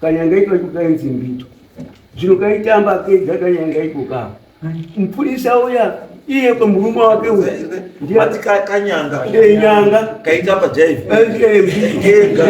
Kanyanga iko kainzi mbito. Zvino kaitamba kega kanyanga iko ka. Mupurisa uya iye pamurume wake uya. Mati kanyanga. Eh nyanga. Kaitamba jive. Eh kega.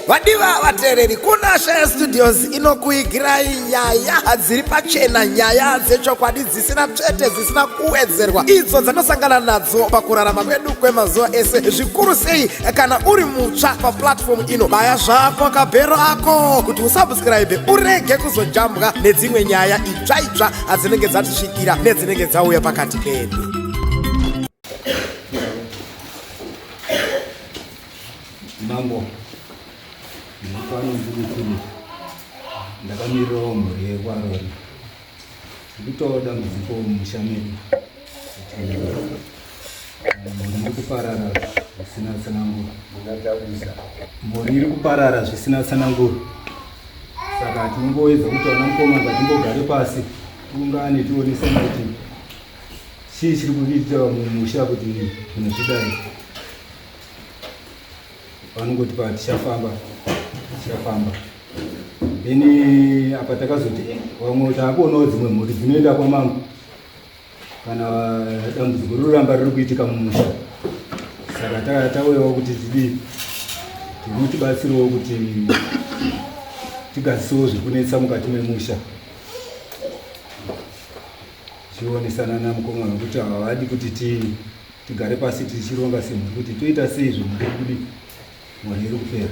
Vadiva vateereri, kuna Shaya Studios inokuigirai nyaya dziri pachena, nyaya dzechokwadi dzisina tsvete, dzisina kuwedzerwa, idzo dzanosangana nadzo pakurarama kwedu kwemazuva ese, zvikuru sei kana uri mutsva paplatform ino. Baya zvako kabhero ako kuti usubscribe urege kuzojambwa nedzimwe nyaya itsva itsva dzinenge dzatisvikira nedzinenge dzauya pakati pedu. Mambo, ndiri pano ndiri kuri ndakamirirawo mhuri yekwarori. Ndikuitawo dambudziko mumusha medu kuti mhuri iri kuparara zvisina tsananguro. Mhuri iri kuparara zvisina tsananguro. Saka tinongoedza kuti vana mukoma ngatimbogare pasi tiungane tionesane kuti chii chiri kuita mumusha kuti zvinhu zvidai. Vanongoti pa tichafamba tichafamba, then apa takazoti vamwe taakuonawo dzimwe mhuri dzinoenda kwamambo kana dambudziko riroramba riri kuitika mumusha. Saka tauyawo kuti tidii, tinotibatsirewo kuti tigadzisewo zviri kunetsa mukati memusha, tichionesana namukoma wekuti havadi kuti tigare pasi tichironga semhuri kuti toita sei zvemhuri iri kudii, mhuri iri kupera.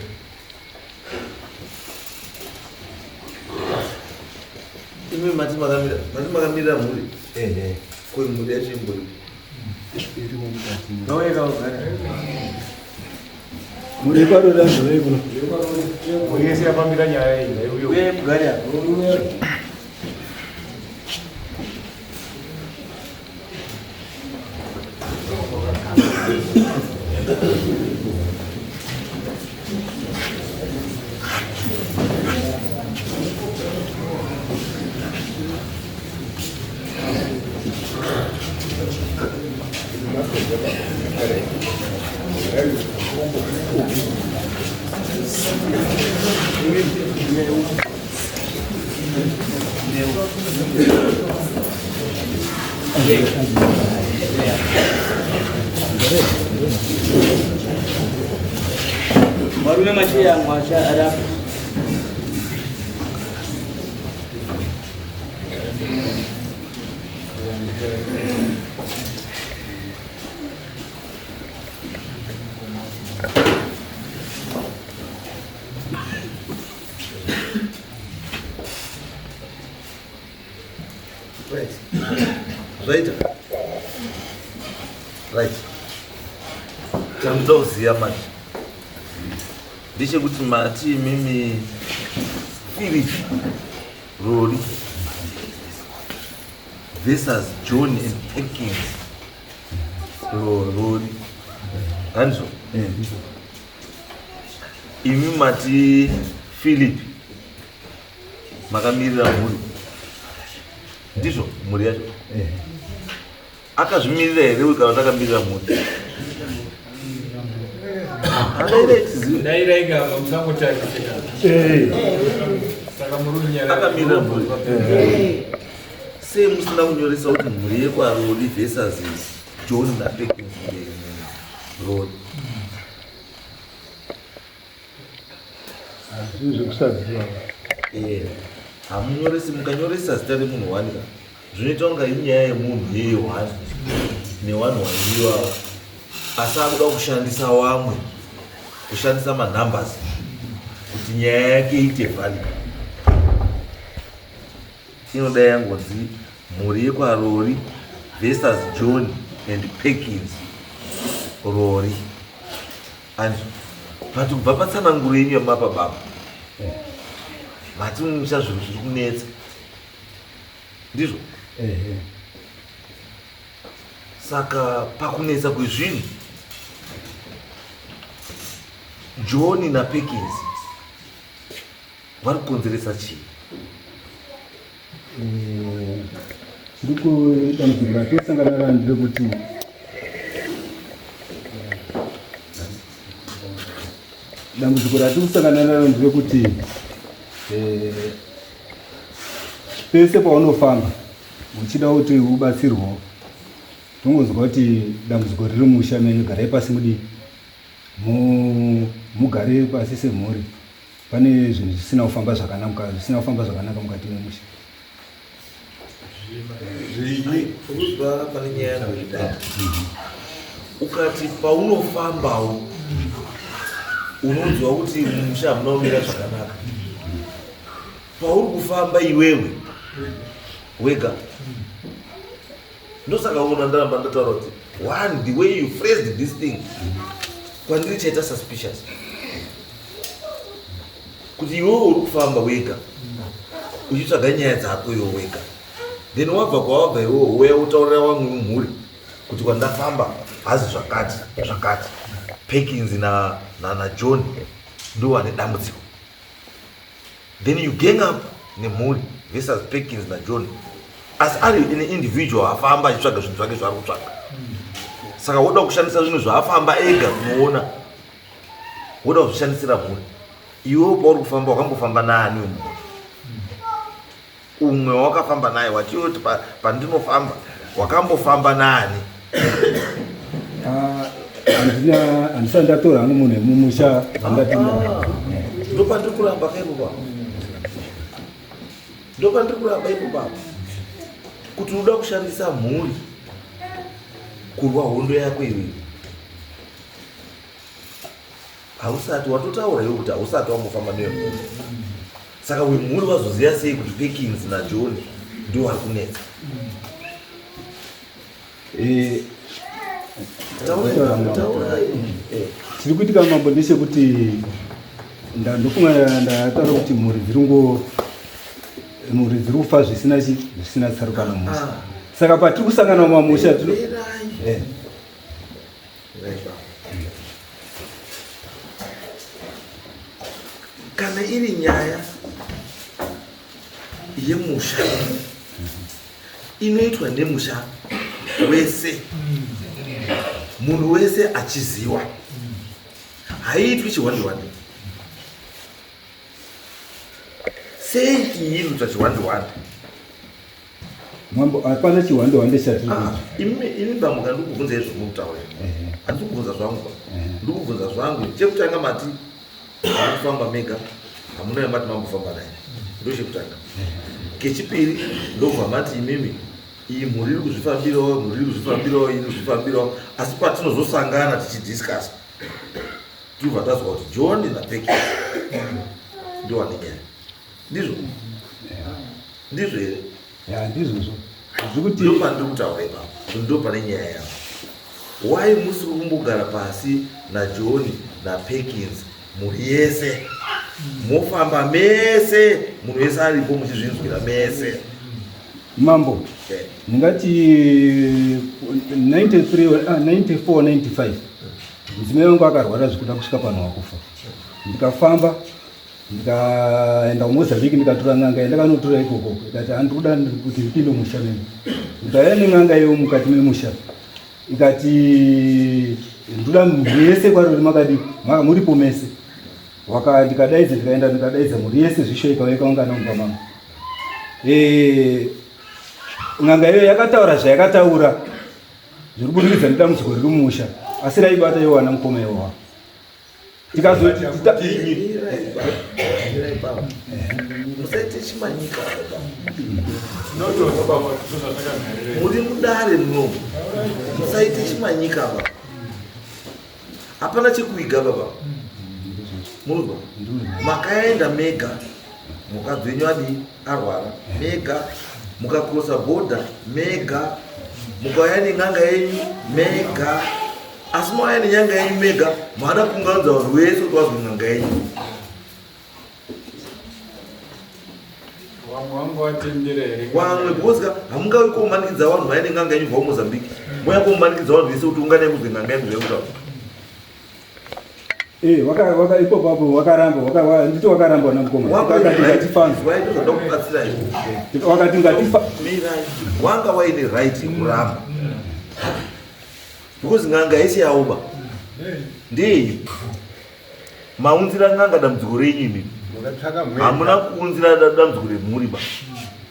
Imi mati makamira, mati makamirira mhuri? Ehe. Ko mhuri yacho imbori? Irimo mukati. Mhuri yekwarori anzovei kuno? Mhuri yese yafambira nyaya iyi ngaiuye. Uye mugare apa. Varume macheya mwacha arapa. Right. Zvaita. Right. Chandoda kuziva manje ndechekuti mati imimi Philip Rori versus John and Perkins Rori. Handizvo? Imi mati Philip makamirira mhuri, ndizvo? Mhuri yacho akazvimirira here uyu kana kuti akamirira mhuri? Akamirira mhuri. Sei musina kunyoresa kuti mhuri yekwarori versus John naPerkins Rori? Zvinhu zvekusaziva. Hamunyoresi, mukanyoresa zita remunhu wani ka zvinoita kunga inyaya yemunhu yeye wani newanhu waiwawo, asi akuda kushandisa wamwe, kushandisa manumbers kuti nyaya yake iite valid. Inoda yangonzi mhuri yekwarori versus John and Perkins Rori. And but kubva patsananguro yenyu yamapa baba, mati mumusha zvinhu zviri kunetsa, ndizvo? Ehe. Saka pakunetsa kwezvinhu, John naPerkins vari kukonzeresa chii? Chiri kudambudziko ratosangana naro nderekuti Dambudziko ratiri kusangana naro nderekuti eh, pese paunofamba uchida kuti ubatsirwawo tongonzwa kuti dambudziko riri musha menyu, garai pasi mudii, mugare pasi semhuri, pane zvinhu zvisina kufamba zvakanaka, zvisina kufamba zvakanaka mukati memusha. Urikuzwa pane nyaya yangu ichidai. Ukati paunofambawo unonzwa kuti musha hamuna kumira zvakanaka. Pauri kufamba iwewe wega. Ndosaka uona ndaramba ndataura kuti one the way you phrased this thing kwandiri chaita suspicious. Kuti iwewe uri kufamba wega uchitsvaga nyaya dzako iwe wega, then wabva kwawabva iwewe wouya wotaurira vamwe vemhuri kuti kwandafamba hazi zvakati zvakati. Perkins naJohn ndo vane dambudziko, then you gang up nemhuri versus Perkins naJohn, asi ari an individual afamba achitsvaga zvinhu zvake zvaari kutsvaga. Saka woda kushandisa zvinhu zvaafamba ega kunoona, woda kuzvishandisira mhuri. Iwewo pauri kufamba wakambofamba naani wemhuri? Umwe wawakafamba naye wachiyoti pandinofamba wakambofamba naani? Ah, handina, handisati ndatora hangu munhu wemumusha wandapinda. Ndopandiri kuramba kaipo papo, ndopandiri kuramba ipo papo, kuti unoda kushandisa mhuri kurwa hondo yako iwewe. Hausati watotaura iwe kuti hausati wambofamba newemhuri, saka wemhuri wazoziva sei kuti Perkins naJohn ndiwo vari kunetsa? Eh, chiri kuitika mambo ndechekuti ndofunga ndataura kuti mhuri dziri ngo mhuri dziri kufa zvisina chi zvisina tsarukano musha. Saka patiri kusangana mumamusha tino eh. Kana iri nyaya yemusha inoitwa nemusha wese, munhu wese achiziwa, haiitwi chihwandihwandi. Sei iyi iri kuitwa chihwandihwandi? Mambo, hapana chihwandihwandi chatiri kuita. Imi bambo, kana ndikubvunza izvo mukutaura, handisi kubvunza zvangu, ndikubvunza zvangu. Chekutanga mati hamufamba mega, hamuna yamati mambofamba naye, ndo chekutanga. Kechipiri ndobva mati imimi iyi mhuri iri kuzvifambirawo, mhuri iri kuzvifambirawo, iri kuzvifambirawo, asi patinozosangana tichidiscuss tobva tazwa kuti John naPeki ndo vane nyaya. Ndizvo ndizvo here? Ya, ndizvozvo. Zvikuti ndopandiri kutaura ipapo, ndo pane nyaya yavo. Why musiri kumbogara pasi naJohn naPerkins, mhuri yese mofamba mese, munhu wese aripo, muchizvinzwira mese? Mambo, ndingati 93, ah, 94 95 mudzimai wangu akarwara zvekuda kusvika pano wakufa. Ndikafamba ndikaenda kuMozambique, ndikatora n'anga yandakanotora ikoko, ikati handikuda kuti ndipinde musha menu. Ndikauya nen'anga iyo mukati memusha, ikati ndoda mhuri yese kwarori makadi muripo mese. Waka ndikadaidza, ndikaenda ndikadaidza mhuri yese zvisho, ikauya ikaungana mumba mangu. Eh, n'anga iyo yakataura zvayakataura zviri kuburikidza nedambudziko riri mumusha, asi raibata iwo ana mukoma iwowa. Tikazoti musaite chimanyika, muri mudare munomu, musaite chimanyika pa, hapana chekuiga baba. Munozwa, makaenda mega, mukadzi wenyu adii arwara mega, mukakrosa bhodha mega, mukauya nen'anga yenyu mega, asi mauya nenyanga yenyu mega, maada kuunganidza vanhu vese kuti vazwe n'anga yenyu. Vamwe vanga vatendera here? Vamwe, because ka hamungavi komanikidza vanhu vaya nen'anga yenyu bva kuMozambique, moya komanikidza vanhu vese kuti unganai muzwe n'anga yenyu zvayekutaura. Eh, waka waka ipopo apo wakaramba, waka nditi wakaramba na mukoma. Wakati ngatifanze. Waitozoda kubatsira iwe. Wakati ngatifa. Mirai. Wanga waine right yekuramba. Because n'anga yese yaoba. Ndeyenyu. Maunzira n'anga dambudziko renyu imimi. Hamuna kuunzira dambudziko remhuri ba.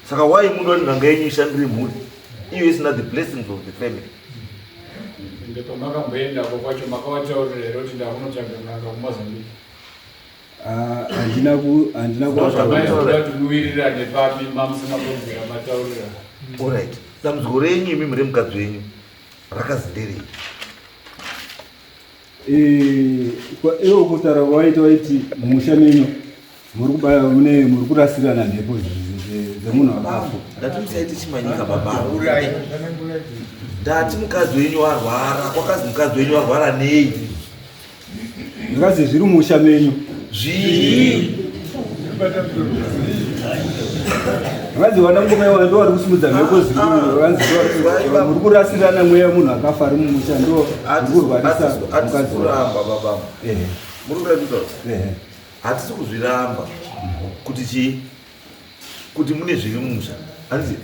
Saka why munoda kuti n'anga yenyu ishandire mhuri iyo isina the blessings of the family? Ende pamakamboendako kwacho makavataurira here kuti ndakunotsvaga n'anga kuMozambique? Ah, handina ku handina kuda kuti muwirirane papi mamusina kubvira mataurira. Alright. Dambudziko renyu imimi remukadzi wenyu rakazi nderei? Eh, iwo kutaura kwawaita waiti mumusha menyu muri kubaya mune muri kurasirana mhepo dzemunhu akafa. Ndati musaite chimanyika baba. Ndati mukadzi wenyu warwara, kwakazi mukadzi wenyu warwara nei? Zvakazi zviri mumusha menyu. Zvii? Vanzi vana ngoma iwa ndo vari kusimudza mhepo zviri vanzi muri kurasirana mweya munhu akafa ari mumusha ndo kurwarisa mukadzi kuramba baba. Muri kurambisa. Hatisi kuzviramba kuti chii? Kuti mune zviri mumusha. Hanzi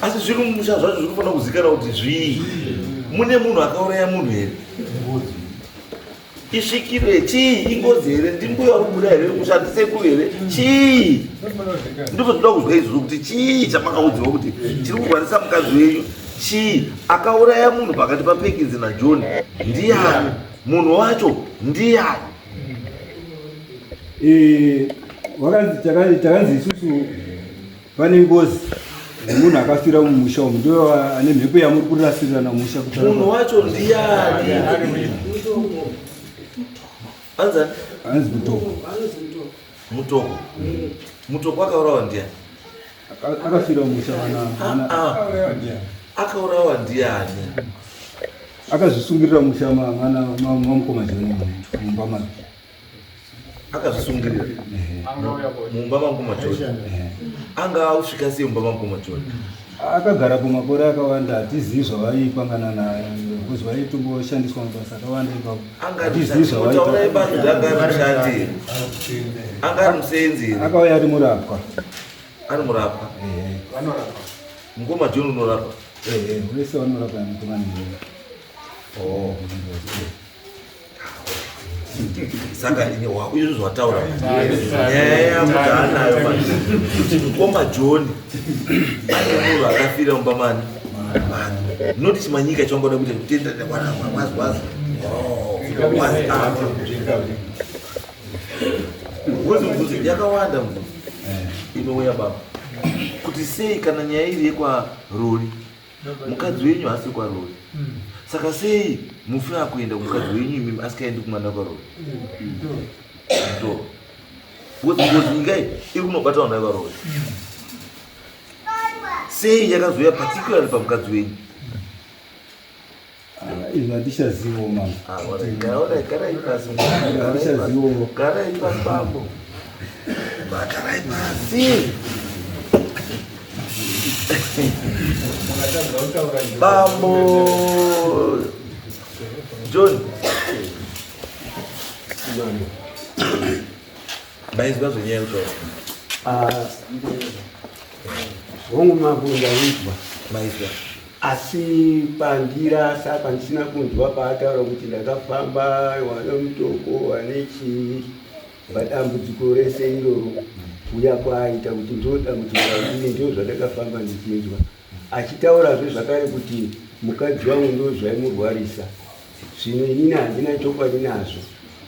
asi zviri mumusha zvacho zviri kufanira kuzikanwa kuti zvii. Mune munhu akauraya munhu here? Isvikiro here? Chii? Ingozi here? Ndimbuya uri kubuda here? Kushandisekuru here? Chii? Ndizvo tinoda kuzwa izvozvo kuti chii chamakaudziwa kuti chiri kurwarisa mukadzi wenyu chii? Akauraya munhu pakati paPekins naJohn ndiyani? Munhu wacho ndiyani? Eh, takanzi isusu pane ngozi nemunhu akafira mumusha umu ndo ane mhepo yamuri kurasirirana musha munhu wacho ndiyani? Anzani? Anzi Mutoko. Mutoko. Mutoko akaurawa ndiyani? Akafira mumusha vana. Ah, ah. Akaurawa ndiyani? Akazvisungirira musha mamukoma John mumba make. Akazvisungirira mumba mamukoma John. Anga ausvika sei mumba mamukoma John? Akagara makore akawanda, hatizivi zvavaipangana naye because vaitongoshandiswa mabasa akawanda ipapo. Hatizivi zvavaita. Anga ari mushandi, anga ari musenzi. Akauya ari murapwa. Ari murapwa. Mukoma John unorapa? Wese vanorapa mukoma nemurapwa. Oh. Saka izvo zvataura nyaya yakuti anayo manje kuti mukoma John ane munhu akafira mumba mani noti chimanyika changoda kuita kutenda wazi wazi wazi ngozi mubvunzo yakawanda mubvunzo inouya baba kuti sei kana nyaya iri yekwarori mukadzi wenyu haasi kwarori saka sei mufi akuenda kumukadzi wenyu imimi asikaendi kumwana kwarori to ngozi ngozi nyika iyi iri kunobata vanhu vevarori sei yakazouya particularly pamukadzi wenyu? Izvo handichazivo mama. Garai pasi. Handichazivo. Garai pasi bambo. Garai pasi. Bambo John. Maizwa zvenyaya yekutaura? Ah, hongu mambo, ndainzwa. Maizwa. Asi pandirasa pandisina kunzwa paataura kuti ndakafamba wana mutoko wane chii padambudziko rese iroro kuya kwaaita kuti ndo dambudziko randiri, ndo zvandakafamba ndichinzwa achitaurazve zvakare kuti mukadzi wangu ndo zvaimurwarisa. Zvino inini handina chokwadi nazvo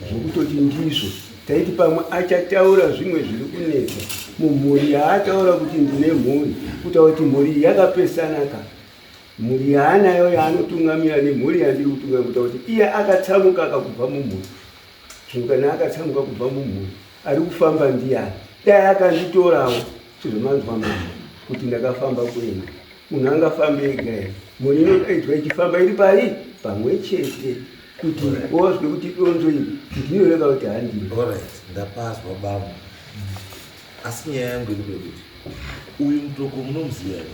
zvokutoti ndizvo. Taiti pamwe achataura zvimwe zviri kunetsa mumhuri yaataura kuti ndine mhuri, kutaura kuti mhuri iyi yakapesana ka mhuri yaanayo yaanotungamira nemhuri yandiri kutungamira, kutaura kuti iye akatsamuka kakubva mumhuri. Zvino kana akatsamuka kubva mumhuri, ari kufamba ndiyani? Dai akanditorawo sezvamanzwa mama kuti ndakafamba kuenda, munhu angafambe ega here? Mhuri inodaidzwa ichifamba iri pari pamwe chete kuti wazwe kuti donzo iri ndinoreva kuti handiro. Alright, ndapazwa bambo. Asi nyaya yangu iri kuti uyu Mutoko munomuziva here?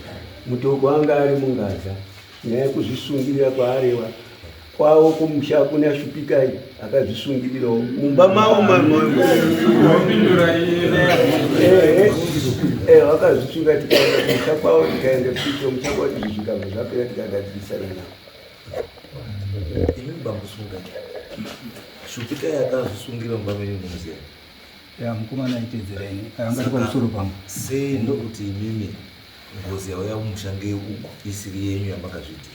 Mutoko anga ari mungaza. Nyaya yekuzvisungirira kwaarewa kwavo kumusha kuna Shupikai akazvisungirirawo mumba mavo vakazvisunga tikaenda kumusha kwavo, tikaenda kuito musha kwavo izvi zvikabva zvapera tikagadzirisana navo. Imi bambo sungai. Shupikai akazvisungira mumba menyu munoziva. Ya mukomana aitedzera ini anga ari pamusoro pangu. Sei ndokuti imimi ngozi yauya mumusha ngeuku isiri yenyu yamakazviita?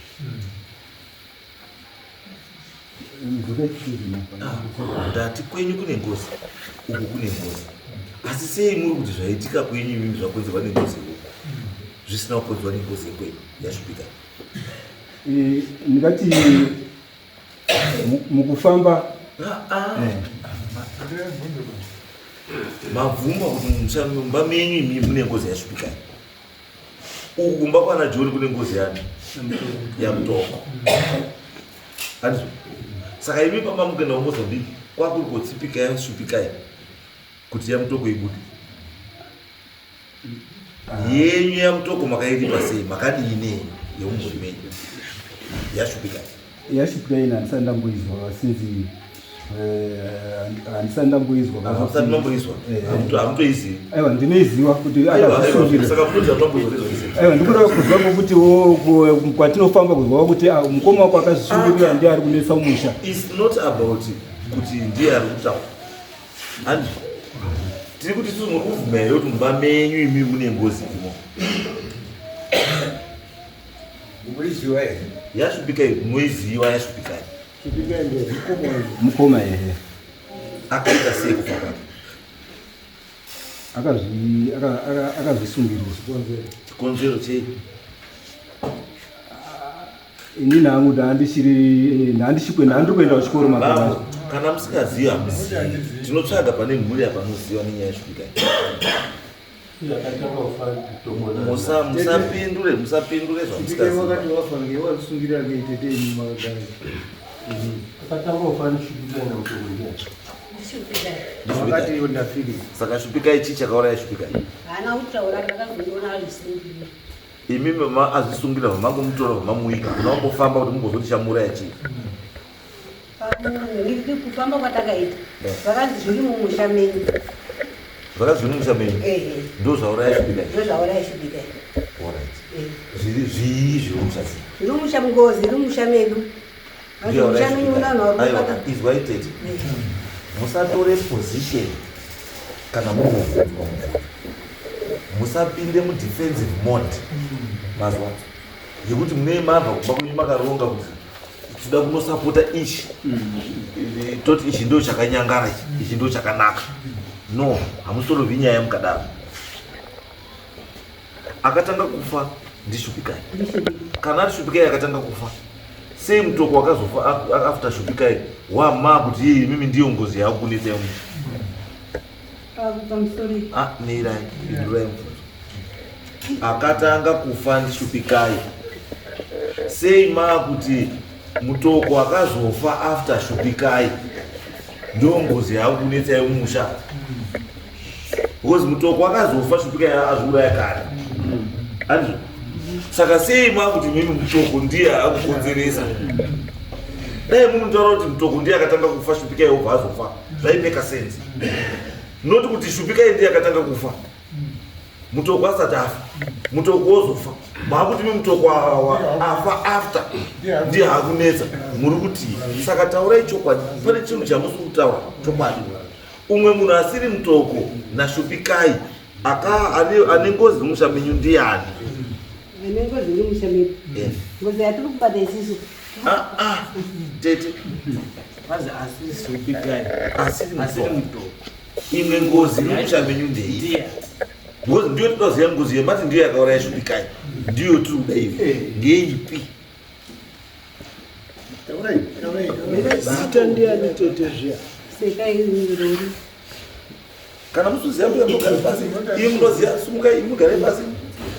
Ah, ndati kwenyu kune ngozi uku kune ngozi asi sei muri kuti zvaitika kwenyu imimi zvakonzerwa nengozi uku zvisina kukonzerwa nengozi yekwenyu yashupika? Eh, ndingati mukufamba ah, ah. Eh. Mabvuma kuti mumba menyu imi mune ngozi yashupikai uku kumba kwana John kune ngozi yani yamutoko andizvo saka imi pamba mukuenda kumozambique kwakuri kotsipika yashupikai kuti yamutoko ibude yenyu yamutoko makairipa sei makadii nei yemumhuri menyu yashupika Yashupika ini handisati ndamboizwa since eh, handisati ndamboizwa hamusati mamboizwa eh, eh. hamutoizivi aiwa ndinoiziva kuti akazvisungira saka munoti hamutomboizwa nezvaizvi aiwa ndikuda kuzwa ngokuti kwatinofamba kuzwa kuti ah, mukoma wako akazvisungirira ndiye ari kunetsa musha it's not about kuti ndiye ari kutaura Handi tiri kuti isusu muri kubvuma here kuti mumba menyu imi mune ngozi imo? Munoiziva here? Yashupika iyi munoiziva yashupika iyi. Shupika ndiye mukoma wangu. Mukoma ehe. Akaita sei kufa kwake? Akazvi akazvisungirira. Chikonzero chei? Inini hangu ndandichiri ndandichikwe ndandiri kuenda kuchikoro makore acho. Kana musingazivi hamuzivi. Tinotsvaga pane mhuri apa anoziva nenyaya yashupika. Musa musapindure musapindure zvamusikaziva. Wakati wafa ngewasungira ngeitete imi makagara. Akatanga kufa nishupika na mutoko ndiye. Wakati ndafiri. Saka shupikai chii chakauraya shupikai? Haana kutaura ndakazondiona azvisungira. Imi mama azvisungira mamangomutora mamamuiga kuna wambofamba kuti mumbozoti chamuuraya chii? Kufamba kwatakaita eh. zvakanzi zviri mumusha menyu. Zvakanzi zviri mumusha menyu? Ndo zvauraya shupikai. Ndo zvauraya shupikai. Alright. Eh. Zviri zvii zviri mumusha? Zviri mumusha ngozi iri mumusha medu. Izwai tete, musatore position kana muri kubvunzwa mubvunzo, musapinde mudefensive mode mazwa yekuti munee mabva kumba kwenyu makaronga kuti tinoda kunosapota ichi toti ichi ndo chakanyangara ichi ichi ndo chakanaka no hamusorovi nyaya mukadaro Akatanga kufa ndishupikai. Kana ari shupikai akatanga kufa sei mutoko wakazofa after shupikai wama kuti yeye mimi ndiyo ngozi yakunetsa yomusha. Ah, mirai, pindurai mubvunzo. Akatanga kufa ndishupikai. Sei ma kuti mutoko akazofa after shupikai ndiyo ngozi yakunetsa yomusha. Because mutoko akazofa shupika azviuraya kare. Andizvo? Saka sei makuti mimi mutoko ndiye akukonzeresa? Dai munotaura kuti mutoko ndiye akatanga kufa shupika yobva azofa. Zvaimeka sense. Not kuti shupika ndiye akatanga kufa. Mutoko asati afa. Mutoko wozofa. Makuti mimi mutoko afa after ndiye akunetsa. Muri kuti saka taurai chokwadi. Pane chinhu chamusi kutaura chokwadi. Umwe munhu asiri mutoko naShupikai aka ane, ane ngozi mumusha menyu ndiyani? Ane ngozi iri mumusha medu. Yes. Ngozi yatiri kubata isisu. Ah, ah, tete. Vazi asiri Shupikai. Asiri Asiri mutoko. mutoko. Imwe ngozi iri mumusha menyu ndeiyi. Ndiye. Ngozi ndiyo tinoziva ngozi yemati ndiyo yakauraya Shupikai. Ndiyo tiri kuda ivi. Ndeipi? Zita ndiani tete zviya? Sekai rori. Kana musuziya mbuya mugare pasi, imi munoziya sumukai imi mugare pasi.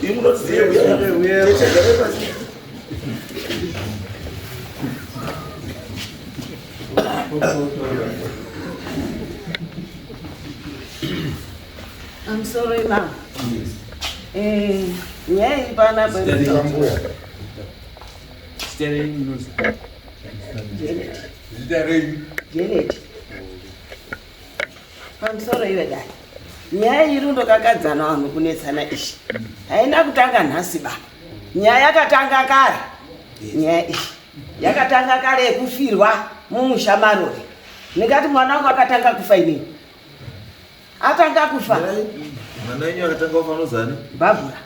Imi munoziya mbuya tete gare pasi. I'm sorry, ma'am. Eh, nyaya iri panapa Zita renyu munozi? Janet. Zita renyu? Janet. Pamusoro iwe dai. Nyaya iri ndokakadzana vanhu kunetsana ishi. Haina kutanga nhasi ba. Nyaya yakatanga kare. Nyaya ishi. Yakatanga kare yekufirwa mumusha marori. Ndingati mwana wangu akatanga kufa inini. Atanga kufa. Mwana wenyu akatanga kufa anozani? Bhabhura.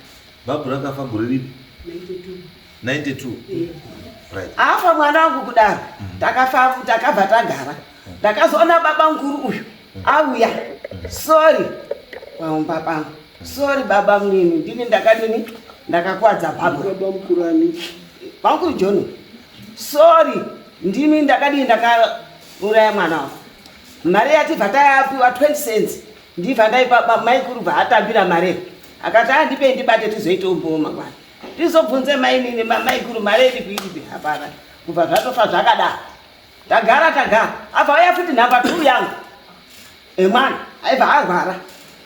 Bhabhura akafa gore ripi? 92. Right. Afa mwana wangu kudaro. Takafa takabva tagara. Ndakazoona baba mukuru uyu auya. Sorry. Paumba pangu. Sorry baba munini. Ndini ndakadini? Ndakakwadza bhabhura. Baba mukuru ani? Bamukuru John. Sorry. Ndini ndakadini ndakauraya mwana wangu. Mari yatibva tayapiwa 20 cents. Ndibva ndaipa maikuru bva atambira mari. Akati andipe ndibate tizoita umbowo mangwana. Tizobvunze mainini maikuru mari iri kuiripi hapana. Kubva zvatofa zvakadaro. Tagara tagara. Abva auya futi nhamba 2 yangu. Emwana aibva arwara.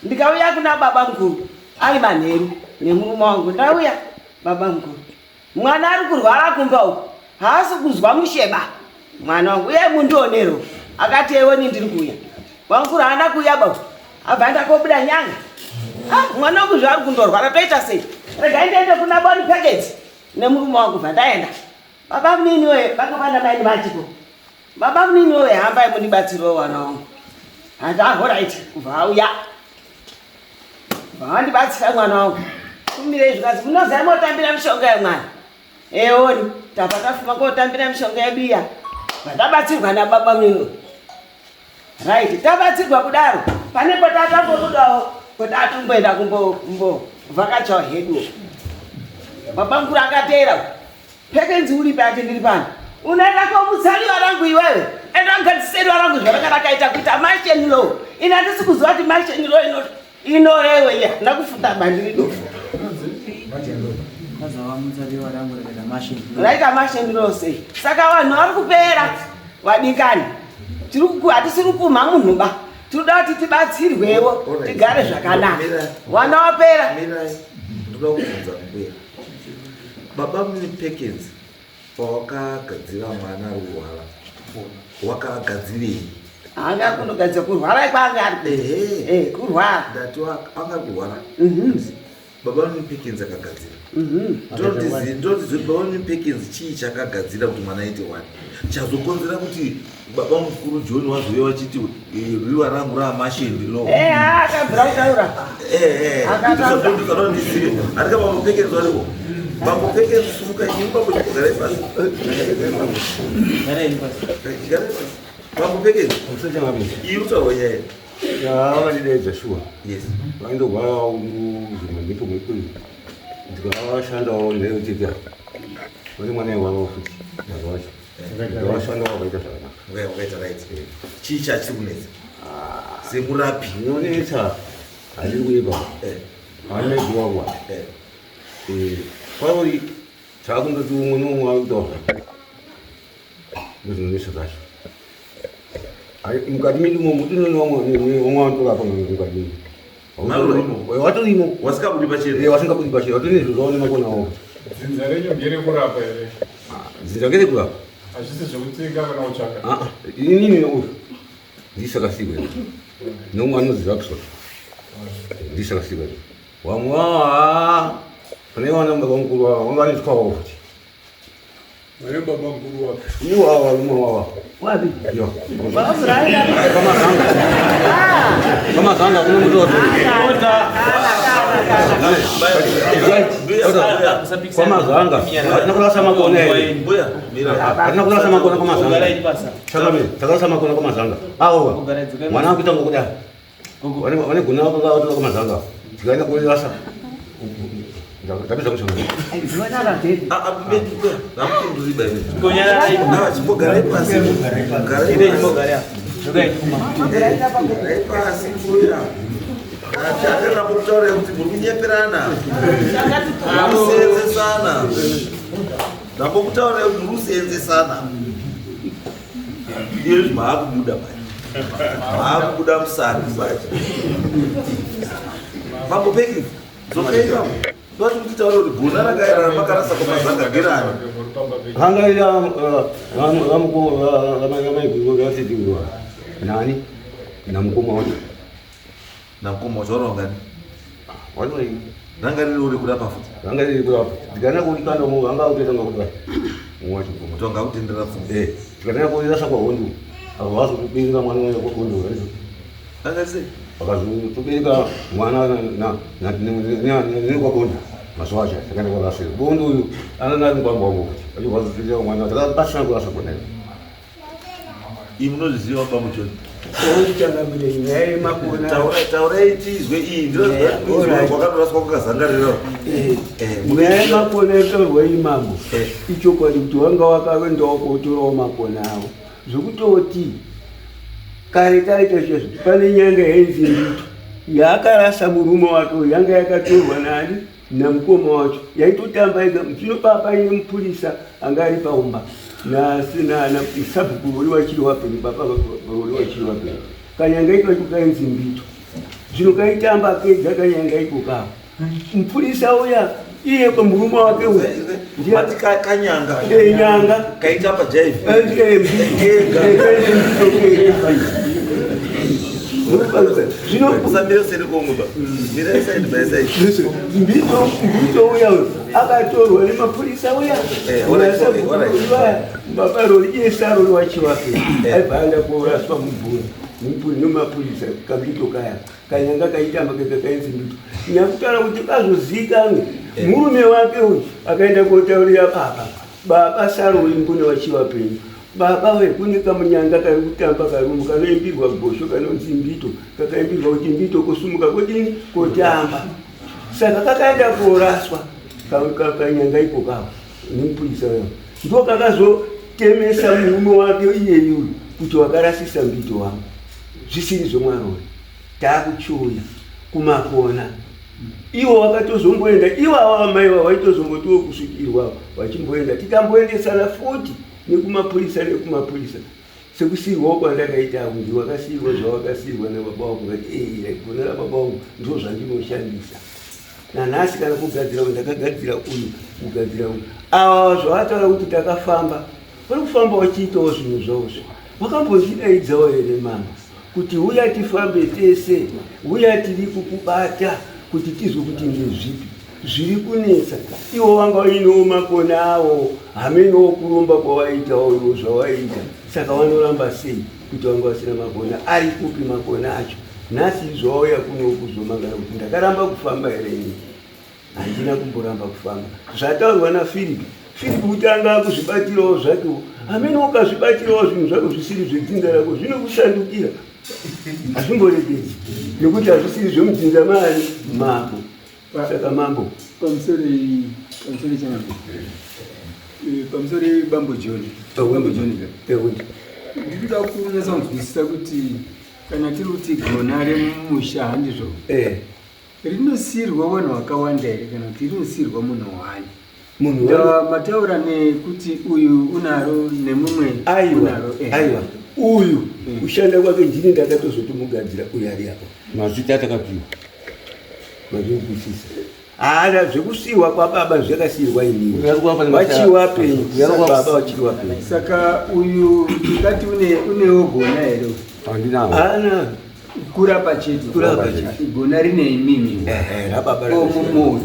Ndikauya kuna baba mukuru ari manheru nemurume wangu. Ndauya baba mukuru. Mwana ari kurwara kumba uku. Haasi kuzwa musheba. Mwana wangu uye mundionero. Akati eweni ndiri kuuya. Bamukuru haana kuuya ba. Abva ndakobuda nyanga. Ah, mwana wangu zvaari kundorwara toita sei? Regai ndiende kuna Boni Package nemurume wangu bva ndaenda. Baba munini we vanga vana maini vachiko. Baba munini we hambai mundibatsirewo wana wangu. Hanzi ahoraiti kubva auya. Bva vandibatsira mwana wangu. Kumirei zvikanzi munoziva motambira mishonga yemwana. Eoni tabva tafuma kotambira mishonga yedu iya. Bva tabatsirwa nababa munini. Right, tabatsirwa kudaro. Pane kwatatambobudawo kwatatomboenda kumbovhakachawo hedu. Baba mukuru akateera. Pekenzi uri pati ndiri pano. Unoenda komutsaliwa rangu iwewe. Enda ngadziseriwa rangu zvarakakaita kuita martian law. Ina handisi kuziva kuti martian law inorewe iya. Handina kufunda bandiri dofu. Raita martian law sei? Saka vanhu vari kupera vadikani. Hatisiri kumha munhu ba. Tinoda kuti tibatsirwewo tigare zvakanaka. Wana wapera. Mirai. Ndoda kubvunza mbuya. Baba mune Perkins pawakagadzira mwana ari kurwara wakagadzirei? Anga kunogadzira kurwara kwaanga ari. Ehe. Kurwara. Ndati anga kurwara. Baba mune Perkins akagadzira. Ndoti baba mune Perkins chii chakagadzira kuti mwana aite wani? Chazokonzera kuti baba mukuru John wazouya vachiti riwa rangu raamashendi lo. Akabvira kutaura. Akataura. Andika baba Perkins variko. Bambo Perkins sumuka imi bambo chimbogarai pasi. Garai pasi. Bambo Perkins. Iri kutaurwa nyaya. Vandidaidza shuwa. Yes. Vaindorwara zvimamhepo mhepo izvi. Ndikavashandawo ndaioteta. Vane mwana iwavo futi. Baba vacho. Ndikavashandawo vakaita zvakanaka. Wakaita right. Chii chachiri kunetsa? Semurapi. Zvinonetsa hazviri kuipa. Haana kuwangwa. Kwauri chakundoti umwe neumwe ari kutaura zvake. Ndozvinonetsa zvacho. Mukati medu umo mutinone vamwe vanotorapa mukati medu. Watorimo. Wasingabudi pachena. Wasingabudi pachena. Watone zvinhu zvavo nemakona avo. Dzinza renyu ngerekurapa here? Dzinza ngerekurapa. Hazvisi zvekutsenga kana kutsvaka. Inini uyu ndisakasikwa. Nomwe anonzi Jackson. Ndisakasikwa. Vamwe vava pane vana baba mukuru vava vanga vane twavo futi. Vane baba mukuru wapi? Iwo ava varume vava. Wapi? Yo. Pamazanga. Pamazanga kune muti wacho. Kwamazanga. Hatina kurasa makona here. Hatina kurasa makona kwamazanga. Chakamira. Takarasa makona kwamazanga. Awo. Mwana akuita ngokudai. Vane gona vanga vatora kwamazanga. Tikaenda kuirasa. Ndapedza kushanda. Chimbogarai pasi. Garai pasi mbuya. Atenda kutaura kuti muri kunyeperana. Mukusenzesana. Ndambokutaura kuti muri kusenzesana. Izvi maakubuda manje. Maakubuda musari manje. Mambo Perkins, dzokei bambo. Ndoti kutitaura kuti gona rakaerana makarasa kwamazanga ngerani. Vanga ira vamaiguru vasitiwa. Nani? Namukoma wacho. Namukoma wacho warongani? Wari Ranga riri uri kurapa futi. Ranga riri kurapa. Ndikaenda kuikanda mu vanga kutoita ngakudai. Mwacho mukoma. Tonga kutendera pfungwa. Ndikaenda kuirasa kwa hondo. Akazotobereka mwana uya kwabondo izvo. Akati Akazotobereka mwana nekwabondo mazuva acho takaenda kwarasira. Bondo uyu ananga ari mukwambo wangu futi. Achibva azotobereka mwana takabatsirana kurasa gona iro. Imi munozviziva bambo John. Changamire nyaya yemakona. Taurai tizwe iyi ndinokwakanoraswa kwakazangarira. Nyaya yemakona yataurwa iyi mambo. Ichokwadi kuti wanga wakaendawo kotorawo makona avo. Zvekutoti kare kare chaizvo pane nyanga yainzi Mbito yaakarasa murume wake uyu yanga yakatorwa nani namukoma wacho yaitotamba ega zvino papa ine mupurisa anga ari paumba nasabhuku uri wachiri wapenyu papa uri wachiri wapenyu kanyanga iko kacho kainzi Mbito zvino kaitamba kega kanyanga iko kawo mupurisa uya iye murume wake uyu Mati kanyanga. Nyanga. Kaitamba jive. Zvino Usambire seri kongo ba. Mirai side by side. Mbito mbito uya uyu akatorwa nemapurisa uya. Alright, alright. Baba rori iye sarori wachiwape. Aibva aenda koraswa mubhuri. Mubhuri nemapurisa kambito kaya. Kanyanga kaitamba kega kainzi mbito. Nyakutaura kuti kazozikanwe. Murume wake uyu akaenda kotaurira baba. Baba sarori mbune wachiwapenyu. Baba we kune kamunyanga kari kutamba karumu kanoimbirwa gosho kanonzi mbito kakaimbirwa kuti mbito kosumuka kodini kotamba saka kakaenda koraswa kanyanga iko kako nemupurisa uyo ndo kakazotemesa murume wake iyeyu uyu kuti wakarasisa mbito wangu zvisiri zvomwarori takuchiuya kumakona iwo wakatozomboenda iwawa amai wa waitozombotiwo kusvikirwa wachimboenda tikamboendesana futi nekumapurisa nekumapurisa sekusiyirwawo kwandakaita ako ndi wakasiyirwa zvawakasiyirwa nababa wangu ngati ee gona rababa wangu ndo zvandinoshandisa nanhasi kana kugadzira uyu ndakagadzira uyu kugadzira uyu ava zvavataura kuti takafamba vari kufamba vachiitawo zvinhu zvavo zvo vakambozvidaidzawo here mama kuti uya tifambe tese uya tiri kukubata kuti tizwe kuti ndezvipi zviri kunetsa iwo wanga uinewo makona awo hamenewo kuromba kwawaitawo iwo zvawaiita saka wanoramba sei kuti wanga wasina makona ari kupi makona acho nhasi izvo wauya kuno kuzomangana kuti ndakaramba kufamba here ini handina kumboramba kufamba zvataurwa nafiripi firipi kuti anga akuzvibatirawo zvakewo hamene ukazvibatirawo zvinhu zvako zvisiri zvedzinza rako zvinokushandukira hazvimboregedzi nekuti hazvisiri zvemudzinza maani mako saka mambo pamusori pamusori changu pamusori bambo John bambo John ndikuda kunyatsa kunzwisisa kuti kana tiri kuti gona remumusha handizvo rinosiyirwa vanhu vakawanda here kana kuti rinosiyirwa munhu wani Munhu mataura nekuti uyu unaro nemumwe aiwa unaro aiwa uyu kushanda kwake ndini ndakatozotomugadzira uyu ari apa Mazita atakapiwa. Mazvinzwisisa haana zvekusiyiwa kwababa zvakasiyirwa inini vachiwa penyu baba vachiwa penyu saka uyu tingati unewo gona here Handinawo. Haana. Kurapa chete. Kurapa chete. Gona rine imimi. Rababa mumwe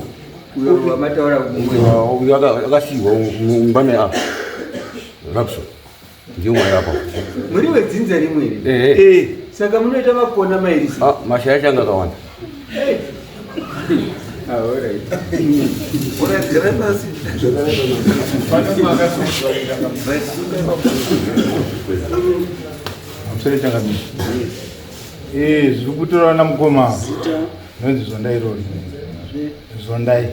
uyo wamataura mumwe. Uyu akasiyiwa mumba meapa. Rapso. Ndiye mwana apa. Muri wedzinza rimwe here? Eh. Saka munoita makona mairi sei? Ah, mashaya changa akawanda. Ah, all right. Alright, garai pasi. Pamusoro changamire. Zviri kutorwa namukoma nonzi Zondai irori. Zondai.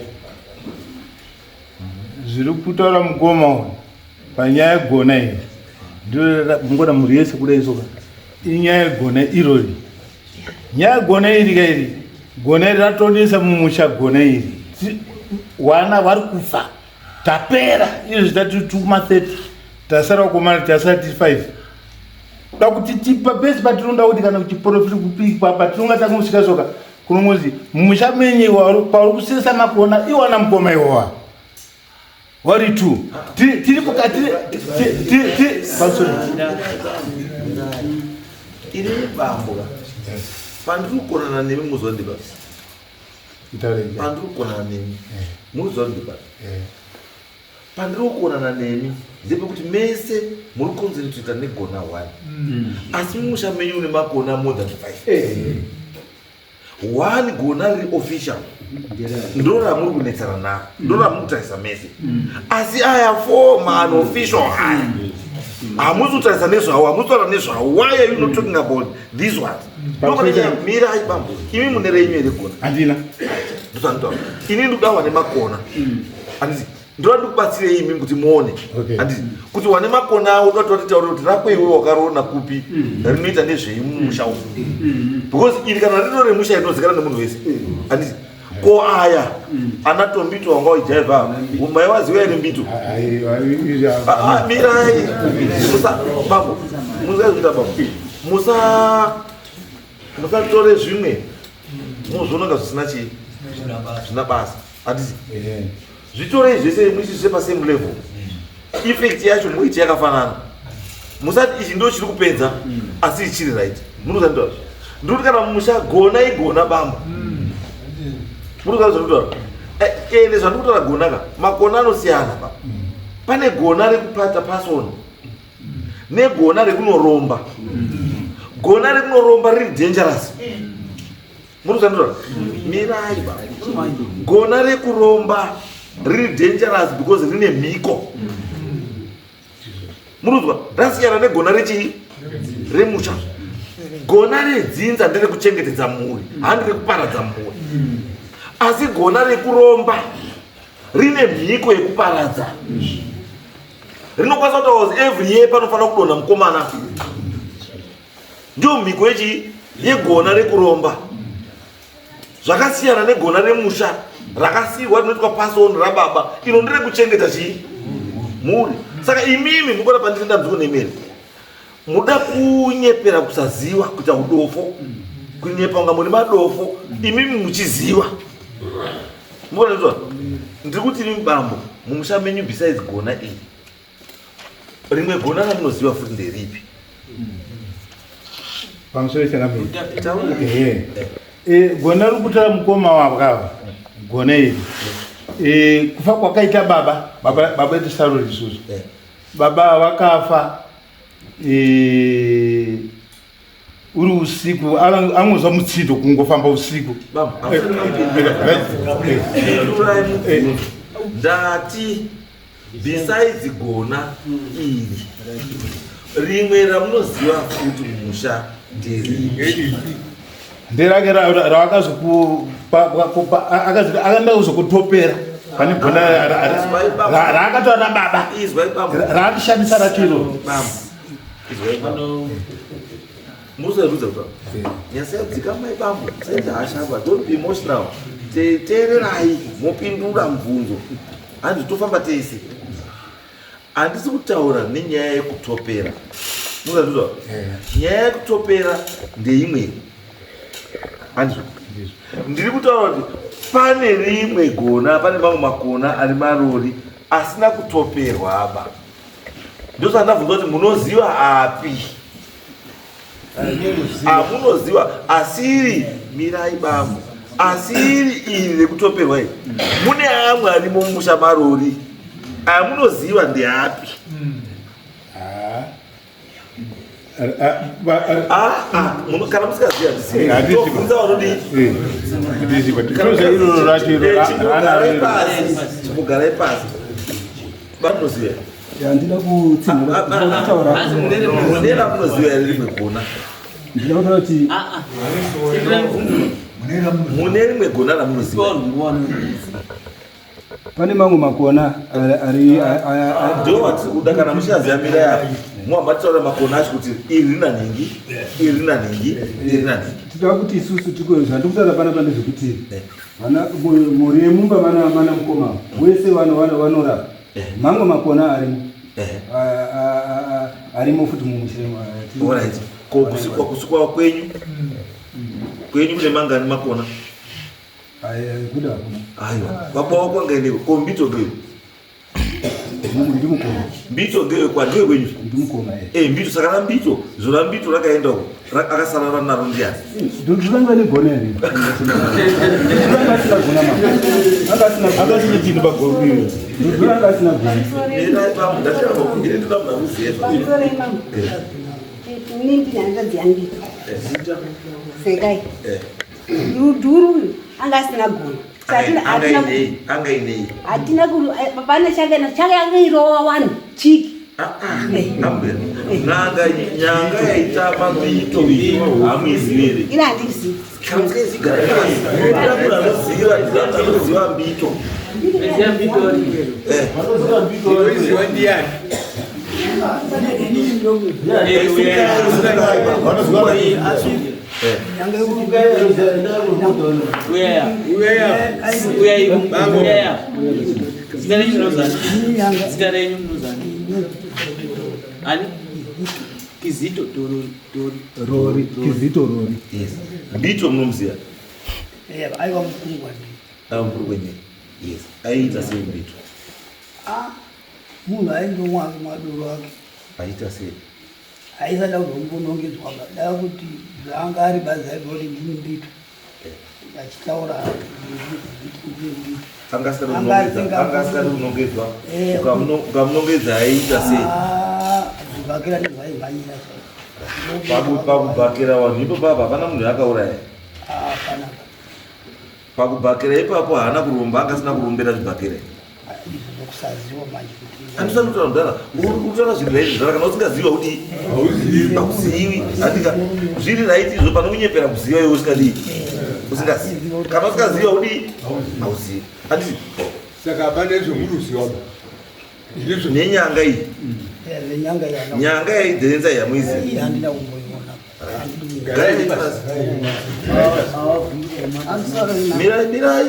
Zviri kutaura mukoma uyu panyaya yegona iyi. Ndiro mungona mhuri yese kudai soka. Inyaya yegona irori. Nyaya yegona iri ka iri. Gona iri ratonetsa mumusha gona iri. Wana vari kufa. Tapera izvi tati tuma 30 tasara kukomana tasara tiri 5 da kuti tipa pese patinoda kuti kana kuchiprofiti kupikwa patinonga takungosvika soka kunongozi mumusha menyu pauri kusesa makona iwana mukoma iwowa wari two tiri pakati pamusoro Ini bambo ka. Pandiri kukonana nemi muzondipa. Pandiri kukonana nemi muzondipa. Pandiri kuonana nemi ndepekuti mese muri concentrata negona one asi mumusha menyu une makona more than five. One gona riri official ndo ramuri kunetsana naro, ndo ramuri kutarisa mese, asi aya four maunofficial aya hamusi kutarisa nezvawo, hamusi kutaura nezvawo. Why are you not talking about these ones? Mirai bambo, imi mune renyu here gona? Handina. Ndozvanditaura ini, ndikuda wane makona, handiti? Ndoda ndikubatsirei imi kuti muone, handiti, kuti wane makona awo uda kuti taure kuti rako iwe wakarona kupi, rinoita nezvei mumusha umu, because iri kana rino remusha rinozikanwa nemunhu wese, handiti? Ko aya ana Tombito wanga uijaivha, mai waziva here Mbito? Ah, ah, mirai. Musa bambo, musaita bambo, musatore zvimwe muzviona nga zvisina chii, zvina basa, handiti? Zvitorei zvese muisise pasame level, effect yacho muiti yakafanana. Musati ichi ndo chiri kupedza asi ichiri right. Munozanditaura ndikuti kana musha gona igona bambo, munozaa zvandikutaura. Ende zvandikutaura gona ka, makona anosiyana ba. Pane gona rekupata pasoni negona rekunoromba. Gona rekunoromba riri dangerous. Munozandura, mirai ba. Gona rekuromba riri dangerous because rine mhiko. Munozwa, rasiyana negona rechii, remusha. Gona redzinza nderekuchengetedza mhuri, handi rekuparadza mhuri, asi gona rekuromba rine mhiko yekuparadza. Rinokwanisa kutaura kuti every year panofanira kudonha mukomana. Ndiyo mhiko yechii, yegona rekuromba. Zvakasiyana negona remusha rakasiywa, rinoitwa pass on rababa. Ino nderekuchengeta chii, mhuri. Saka imimi mukona pandiri dambudziko nemeri, muda kunyepera kusaziva, kuita udofo, kunyepa kunga muri madofo imimi muchiziva. Mukona ndizwa ndiri kuti imi bambo, mumusha menyu besides gona iri, rimwe gona ramunoziva futi nderipi? Pamusoro changamire. Gona riri kutaura mukoma wavo ava, gona iri, kufa kwakaita baba, baba edu saruri isusu, baba vakafa uri usiku, angozwa mutsindo kungofamba usiku. Pindurai mubvunzo. Ndati besides gona iri, rimwe ramunoziva futi mumusha nderipi? Nderake ravakazokuakaenda kuzokutopera pane gona raakatora rababa Izwai bambo. Raakushandisa racho iro. Bambo, izwai bambo, musarudza kutaura nyasiyadzika mai. Bambo, musaita hashaba, don't be emotional. Teererai mopindura mubvunzo, hanzi tofamba tese. Handisi kutaura nenyaya yekutopera. Musarudza, nyaya yekutopera ndeimwe, handizvo? Ndiri kutaura kuti pane rimwe gona, pane mamwe makona ari marori asina kutoperwa aba. Ndosaka ndabvunza kuti munoziva api amunoziva asiri. Mirai bambo, asiri iri rekutoperwa iri, mune amwe arimo mumusha marori amunoziva ndeapi? Ah, ah, kana musingazivi Handisi. handisibvunza vanodii. Toziva iroro racho iro Chimbogarai raanaro. pasi, chimbogarai pasi. Vanoziva? Handida kutsinhira, ndida kutaura. Mune ramunoziva here rimwe gona? Ndida kutaura kuti Mune rimwe gona ramunoziva? Pane mamwe makona ari Ndo watiri kuda. Kana muchiaziva, mira yapo muhamba titaura makona acho kuti iri rina nhingi, iri rina nhingi, iri rina nhingi. Tinoda kuti isusu tiko zvandiri kutaura panapa ndezvekuti vana mhuri yemumba mana mukoma wese vanorapa mamwe makona arimo arimo futi mumusha. Alright. Ko kusikwa kwenyu kune mangani makona? Kuda hakuna. Aiwa, baba wako angaendewe kombito ngei? Ndimukoma. Mbito ngewekwa ndewekwenyu? Ndimukoma. Eh, Mbito saka raMbito, zora Mbito rakaenda uko. Akasara naro ndiani? Nduranga negona here? Nduranga asina gona mama. Anga asina gona. Anga asina chinhu pagona. Nduranga asina gona. Mirai pamwe, ndashaya kuti ndinoda munhu anoziva. Pamusoro imam. Ini ndine hanzvadzi yangu. Sekai. Rudhuru uyu anga asina gona. Angainei? Angainei? Hatina ku pane chake na chake angairova vanhu chiki. Ambuya. N'anga nyanga yaitamba mbito iyi hamuizivi here? Ini handizivi. Kana musingazivi garai pasi. Ndinoda munhu anoziva, ndinoda munhu anoziva mbito. Eh. Unoziva ndiani? Zita renyu munozani? Zita renyu munozani? Ani? Kizito Torori. Rori, Kizito Rori. Yes. Mbito munomuziva? Aiwa mukuru kwandiri. Aiwa mukuru kwenyu. Yes. Aiita sei Mbito? Ah, munhu aindomwa madoro ake. Aiita sei? Aisada kuzombonongedzwa da kuti zvaanga ari badzi aibva kuti ndini Mbito. Achitaura ndini Mbito. Anga asingadi kunongedzwa. Ukamunongedza aiita sei? Ah, zvibhakera ndozvaimhanyira chaizvo. Pakubhakera vanhu ipapo apa hapana munhu akauraya. Hapana. Pakubhakera ipapo haana kuromba, anga asina kurombera zvibhakera. Izvo zvokusaziva manje kuti Handisati kutaura mudhara, uri kutaura zviri right mudhara, kana usingazivi haudi hauzivi. Handika zviri right izvo pane kunyepera kuziva iwe usingadii usingazivi. Kana usingazivi haudi hauzivi. Handiti Saka hapana izvomuruziva ba. Nenyanga iyi nenyanga yana nyanga yaidhenza iyi hamuizivi. Handina kumboiona. Garai pasi. Mirai, mirai.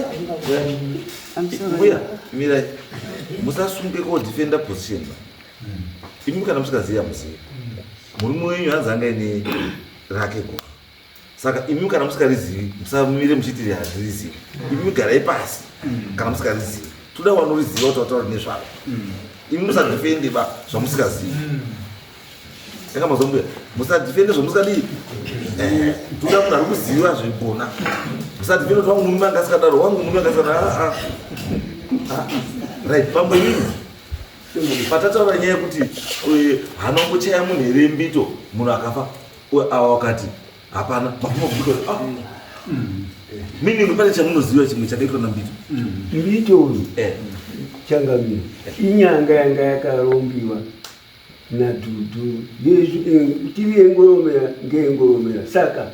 Mbuya, mirai. Musasunge ko defender position ba. Imi kana musikazivi hamuzivi. Murume wenyu hanzi anga ine rake gora. Saka imi kana musikarizivi, musamire muchiti handirizivi. Imi garai pasi kana musikarizivi. Toda vanoriziva kuti vataura nezvaro. Imi musadefende ba zvamusikazivi. Yanga mazwa mbuya, musadefende zvamusikadii. Toda munhu ari kuziva zvegona. Musadefende kuti wangu murume anga asikadaro, wangu murume anga asikadaro. Ah, ah. Ah, right, pamwe imimi. Patataura nyaya yekuti haana kumbochaya munhu here mbito, munhu akafa, awa wakati hapana, mabvuma kubika. Ah. Meaning pane chamunoziva chimwe chakaitwa naMbito. Mbito uyu changamire inyanga yanga yakarombiwa naDhudhu tiri yengoromera ngeyengoromera saka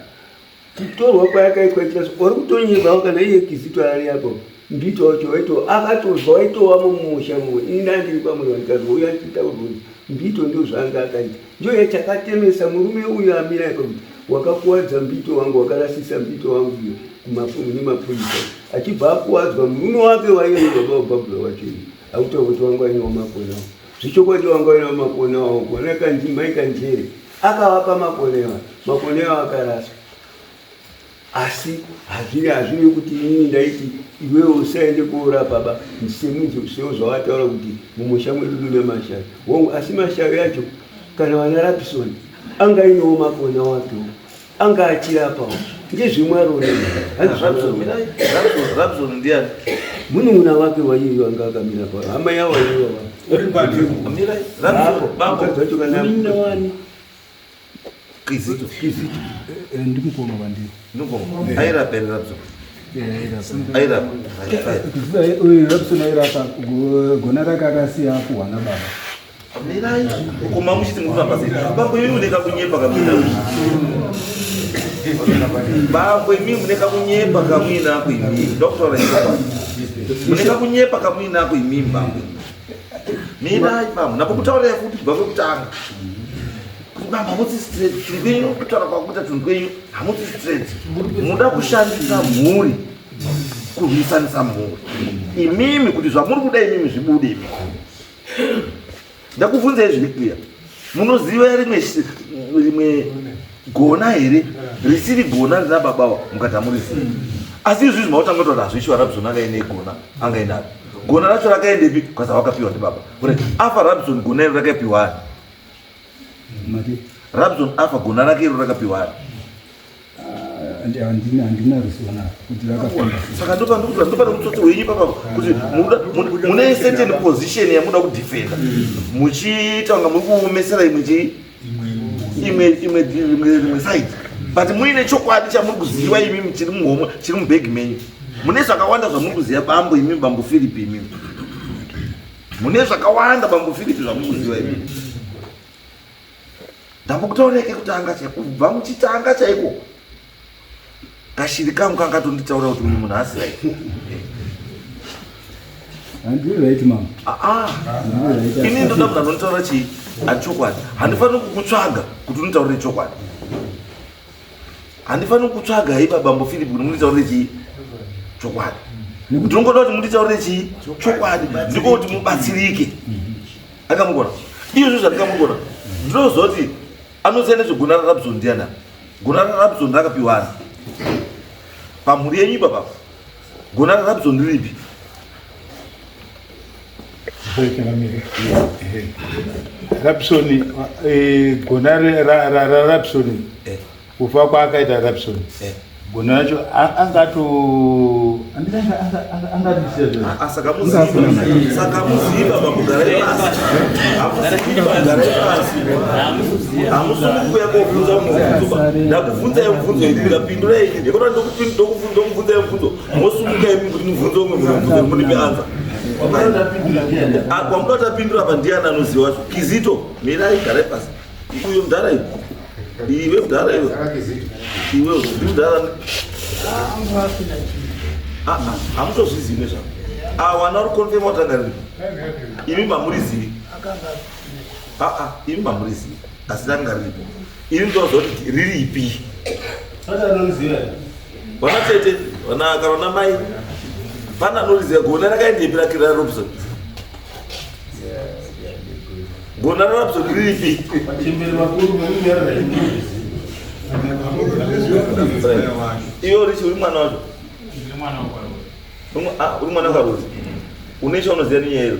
kutorwa kwayakaitwa chikaso uri kutonyebawo kana iye Kizito ari apo Mbito wacho waito akatozwa waitova mumusha mumwe ini ndandiri kwamuri ndikazwa uya achitaura kuti Mbito ndo zvaanga akaita ndio chakatemesa murume uyu amira ipo kuti wakakuwadza Mbito wangu wakarasisa Mbito wangu uyu kumafumu nemapurisa achibva akuwadzwa murume wake waive nebaba wabhabhura wacho iye akutaura kuti wangu ainewo makonawo zvichokwadi wangu ainewo makonawo kona mai Kanjere akavapa makonewa makonewa akaraswa asi hazviri hazviri kuti inini ndaiti iwewe usaende koorapa ba semunhu sewo zvawataura kuti mumusha mwedu mune mashavi hongu asi mashavi acho kana vana Rapisoni anga ainewo makona wakewo anga achirapawo ngezvemwaroni. Rapson ndiani? Munun'una wake waiyeyo anga akamira pa hama yawo aiwa. Mirai, Rapson, bambo. Mukadzi wacho kana Munun'una wani? Kizito. Kizito. Ndimukoma kwandiri. Ndimukoma. Airapa here Rapson? Airapa. Right, fine. Uyu Rapson airapa gona rake akasiya apuhwa nababa. Mirai, koma muchiti mukuramba sei? Bambo imi mune kakunyepa kamuinako. Bambo imi mune kakunyepa kamuinako imi. Ndokutaura chokwadi. Mune kakunyepa kamuinako imi bambo. Mirai bambo, napo kutaurira futi kubva kwekutanga. Kuti bambo hamutsi straight, tunhu kwenyu kutaura kwakuita tunhu kwenyu hamutsi straight. Muda kushandisa mhuri kurwisanisa mhuri. Imimi kuti zvamuri kuda imimi zvibude imi. Ndakubvunzai zviri clear. Munoziva rimwe gona here risiri gona rina babawa mukati hamurizivi. Asi izvizvi mautanga kutaura hazvichi Rapson anga aine gona anga ainaro. Gona racho rakaendepi? Kwaza wakapiwa ndibaba. Right. Afa Rabson gona iro rakapiwa ani? Mati. Rabson afa gona rake iro rakapiwa ani? Ah, handina handina ruzivo naro kuti rakafamba sei. Saka ndopandikuti ndopane utsotsi hwenyu ipapa kuti mune certain position yamuda kudefenda muchiita kunga muri kuomesera imwe chii imwe imwe imwe rimwe side but muine chokwadi chamuri kuziva imimi chiri muhomwe chiri mubhegi menyu mune zvakawanda zvamuri kuziva bambo imimi bambo philip imimi mune zvakawanda bambo philip zvamuri kuziva imimi ndambokutaurira kekutanga chaiko kubva muchitanga chaiko kashiri kangu kangatonditaura kuti uyu munhu asi right handiri right mama ah, ah. ini ndoda munhu anonditaura chii achokwadi handifaniri kukutsvaga kuti unditaurire chokwadi handifaniri kukutsvaga iba bambo philip kuti munditaurire chii chokwadi ndinongoda kuti munditaurire chii chokwadi ndiko kuti mubatsirike akamugona izvo zvandikamugona ndinoziva kuti anoziva nezvegona rarabson ndiana gona rarabson rakapiwa ani pamhuri yenyu ipapa gona rarabson riripi Rabsoni eh, gona rarabsoni eh. Kufa kwaakaita Rabson eh. Gona racho angato saka muziva makugarai pasi garai pasi hamusoni kuuya kobvunza mubvunzo ndakubvunzai mubvunzo ini ndikapindurai ini ndikona ndokubvunzai mubvunzo mosumuka imi kuti mubvunzo umwe mubvunzo munipe anza kwamuda tapindura apa ndiani anoziva wacho kizito mirai garai pasi uyo mudhara iwe iwe mudhara iwe iwe mudhara ah, ah, hamutozvizivi nezvako awana ah, uri konfema kuti anga riripo imi mamurizivi aa imi mamurizivi asi ranga riripo imi mutoziva kuti riripi vana tete vana kana vana mai pana anoriziva gona rakaendepi rakira robson Gona racho riripi? Vachembere vakuru vanonyarara Iwe uri uri mwana wacho? Ah, uri mwana wakarori. Une chaunoziva nenyaya iyo?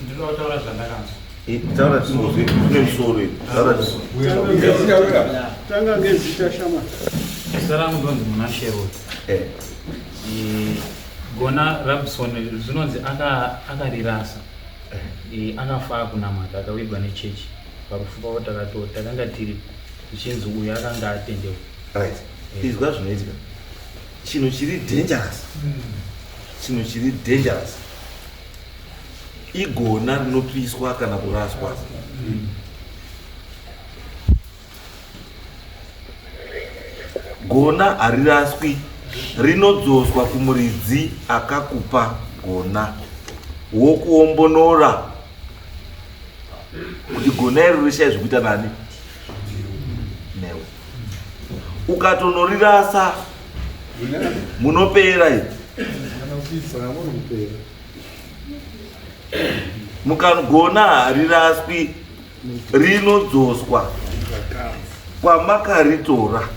Ndinotaura zvandakanzwa. Eh, taura tinozwe kune musoro iyo. Taura. Tanga ngezita shama. Zita rangu ndonzi Munashe Road. Eh. Gona Rabson zvinonzi akarirasa. Eh, akafa akunamata akavigwa nechechi parufu pavo takato takanga tiri zvichinzi uyu akanga atendewa right eh. izwa zvinoitika chinhu chiri dangerous chinhu chiri dangerous igona rinopiswa kana kuraswa Gona hariraswi, rinodzoswa kumuridzi akakupa gona, wokuombonora kuti gona iro rishaye zvekuita nani newe. Ukatonorirasa munopera iri. Mukagona hariraswi rinodzoswa kwamakaritora.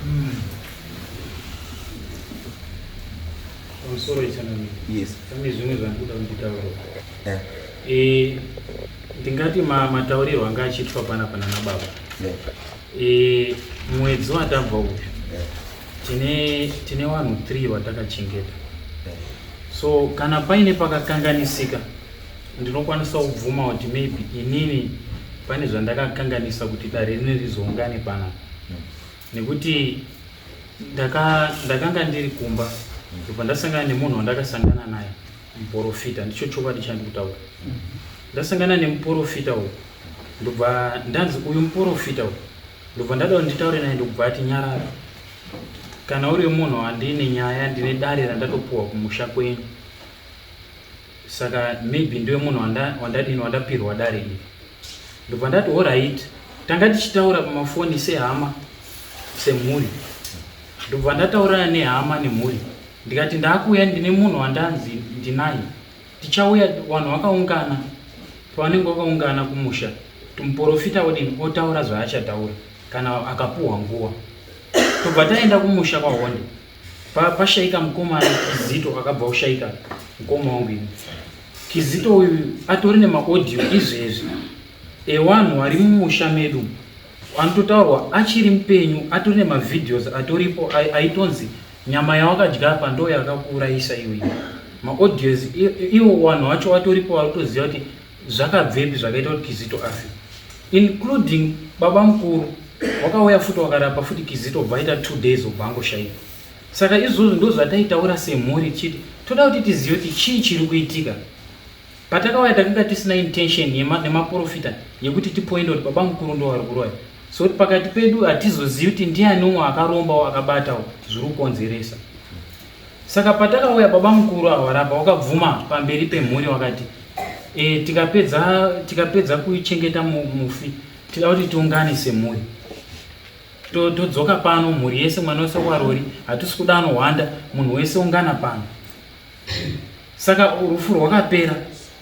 Pamusoro ichanamira. Yes. Pane zvimwe zvandikuda kunditaura. Eh. Eh, ndingati mataurirwo anga achiitwa panapa nana baba. Eh. Eh, mwedzi watabva uyu. Eh. Tine vanhu 3 vatakachengeta. Eh. So kana paine pakakanganisika Ndinokwanisa kubvuma kuti maybe inini pane zvandakakanganisa kuti dare rino rizoungane panapa nekuti ndakanga ndiri kumba ndobva ndasangana nemunhu wandakasangana naye muporofita ndicho chokwadi chandikutaura ndasangana nemuporofita uyu ndobva ndanzi uyu muporofita uyu ndobva ndada kuti nditaure naye ndokubva ati nyarara kana uri munhu wandine nyaya ndine dare randatopuwa kumusha kwenyu Saka maybe ndiwe munhu wandadini wandapirwa dare iri. Ndobva ndati horait tanga tichitaura pamafoni sehama semhuri. Ndobva ndataurana nehama nemhuri ndikati ndakuuya ndine munhu wandanzi ndinaye. Tichauya vanhu vakaungana pavanenge vakaungana kumusha muporofita odini otaura zvaachataura kana akapuhwa nguva. Tobva taenda kumusha kwaHonde. Pashaika mukomana Kizito akabva kushaika mukoma wangu ini. Kizito uyu atori nemaaudio izvezvi ewanhu wari mumusha medu anototaurwa achiri mupenyu, atori nemavideos atoripo aitonzi nyama yawakadya apa ndo yakakuurayisa iwe. Maaudios iwo wanhu wacho watoripo wari kutoziva kuti zvakabvepi zvakaita kuti Kizito afe, including baba mukuru wakauya futi wakarapa futi Kizito obva aita 2 days obva angoshaika. Saka izvozvo ndozvataitaura semhuri tichiti toda kuti tizive kuti chii chiri kuitika. Patakauya takanga tisina intention nemaporofita yekuti tipoinde kuti baba mukuru ndo vari kuroya. So kuti pakati pedu hatizozivi kuti ndiani umwe akarombawo akabatawo zviri kukonzeresa. Saka patakauya baba mukuru awarapa wakabvuma pamberi pemhuri wakati e, tikapedza kuchengeta mufi tida kuti tiungane semhuri. Todzoka pano mhuri yese, mwana wese warori, hatisi kuda anohwanda, munhu wese ungana pano. Saka rufu rwakapera,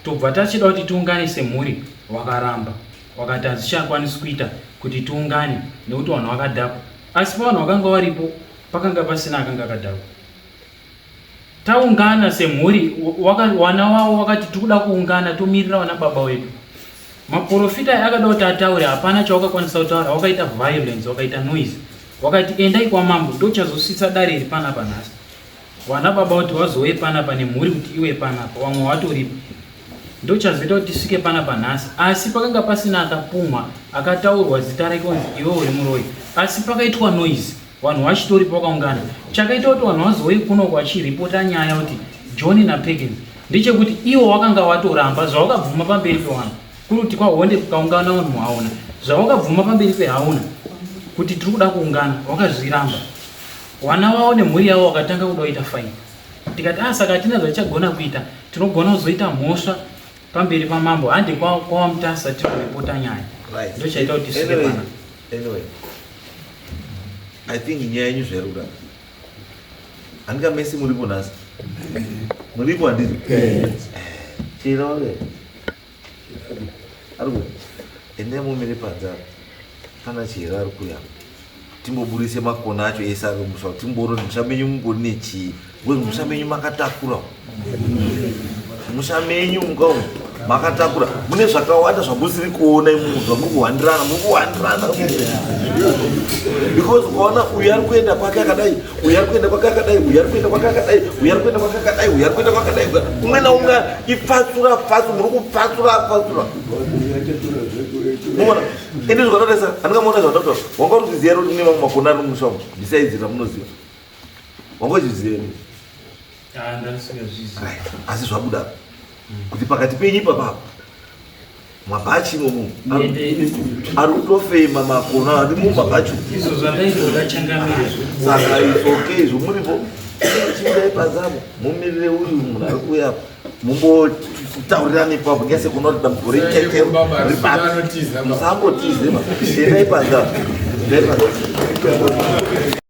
tobva tachida kuti tiungane semhuri, wakaramba wakati hazvichakwanisi kuita kuti tiungane nekuti vanhu vakadhakwa. Asi pavanhu vakanga varipo pakanga pasina akanga akadhakwa. Taungana semhuri, wana wavo wakati tikuda kuungana tomirira wana baba wedu. Maporofita aya akada kuti ataure, hapana chawakakwanisa kutaura, wakaita violence, wakaita noise, wakati endai kwamambo, ndochazosvitsa dare iri panapa nhasi. Wana baba kuti wazouye panapa nemhuri kuti iwe panapa, wamwe watoripo, ndochazoita kuti tisvike panapa nhasi. Asi pakanga pasina akapumwa akataurwa zita rake kunzi iwe uri muroyi, asi pakaitwa noise vanhu vachitoripo vakaungana. Chakaita kuti vanhu vazouye kuno vachiripota nyaya kuti John naPerkins ndechekuti iwo wakanga watoramba zvawakabvuma pamberi pevanhu, kuri kuti kwahonde kukaungana vanhu hauna zvawakabvuma pamberi pehauna kuti tiri kuda kuungana, wakazviramba. Wana wavo nemhuri yavo wakatanga kuda kuita faini, tikati ah, saka hatina zvatichagona kuita, tinogona kuzoita mhosva pamberi pamambo, hande kwawaMutasa tinoripota nyaya. Ndochaita kuti tisvike pana. Anyway, I think nyaya yenyu zvairi kuda. Handika mese muripo nhasi? Muripo handiti? Chera wake. Ari kuya. Endai mumire panze apa. Pana Chera ari kuya. Timboburise makona acho ese ari musha. Timboona kuti musha menyu mumbori nechii. Because musha menyu makatakura. Musha menyu mukaona makatakura mune zvakawanda zvamusiri kuona imumu zvamuri kuhwandirana muri kuhwandirana because ukaona uyu ari kuenda kwake akadai uyu ari kuenda kwake akadai uyu ari kuenda kwake akadai uyu ari kuenda kwake akadai uyu ari kuenda kwake akadai umwe naumwe ifatsura fatsu muri kufatsura fatsura muona ende zvakatotarisa andingamuona zvandataura wanga uri kuziva kuti mune mamwe makona ari mumusha umu besides ramunoziva wanga uchiziva here? Ah, ndandisingazvizivi. Asi zvabuda kuti pakati penyu ipapa mabhachi imomo ari kutofema makona ari mumabhachi. Izvo zvandaitoda changamire. Saka it's okay izvo muripo chiburai panzamo mumirire uyu munhu ari kuuya apa mumbotaurirana ipapo nyase kuona kuti dambudziko recheche ripapi musambotize ma endai panzamo endai panzamo.